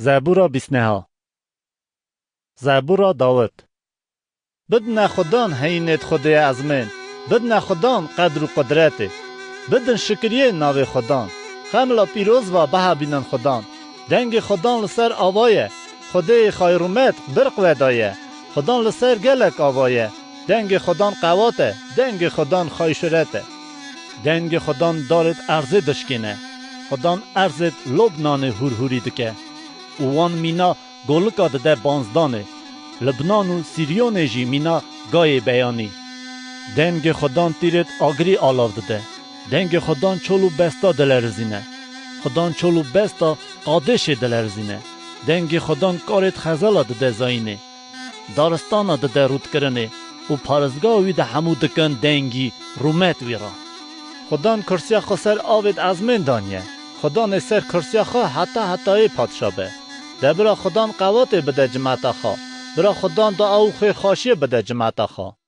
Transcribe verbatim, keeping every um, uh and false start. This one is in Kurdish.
Zebûra bîstneha. Zebûra Dawid. Bidine Xudan heyînêd Xwedêye ezmên, bidine Xudan qedr û qudretê. Bidin şikiriyê navê Xudan. Xemla pîroz va bihebînin Xudan. Dengê Xudan li ser ava ye. Xwedêyê xay rûmet birq vedaye. Xudan li ser gelek ava ye. Dengê Xudan qewat e. Dengê Xudan xay şiret e. Dengê Xudan darêd erzê dişkêne. Xudan erzêd Lobnanê hûrhûrî dike. Û wan mîna golika dide banzdanê. Libnan û Sîryonê jî mîna gayê beyanî. Dengê Xudan tîrêd agirî alav dide. Dengê Xudan çol û besta dilerizîne. Xudan çol û besta Qadêşê dilerizîne. Dengê Xudan karêd xezala dide zayînê. Daristana dide rûdkirinê û parêzgeha wî de hemû dikin dengî rûmet wî ra. Xudan kursiya xwe ser avêd ezmên daniye. Xudan ê ser kursiya xwe heta hetayê padşa be. De bira Xudan qewatê bide cimeta xwe. Bira Xudan dua û xêrxaşiyê bide cimeta xwe.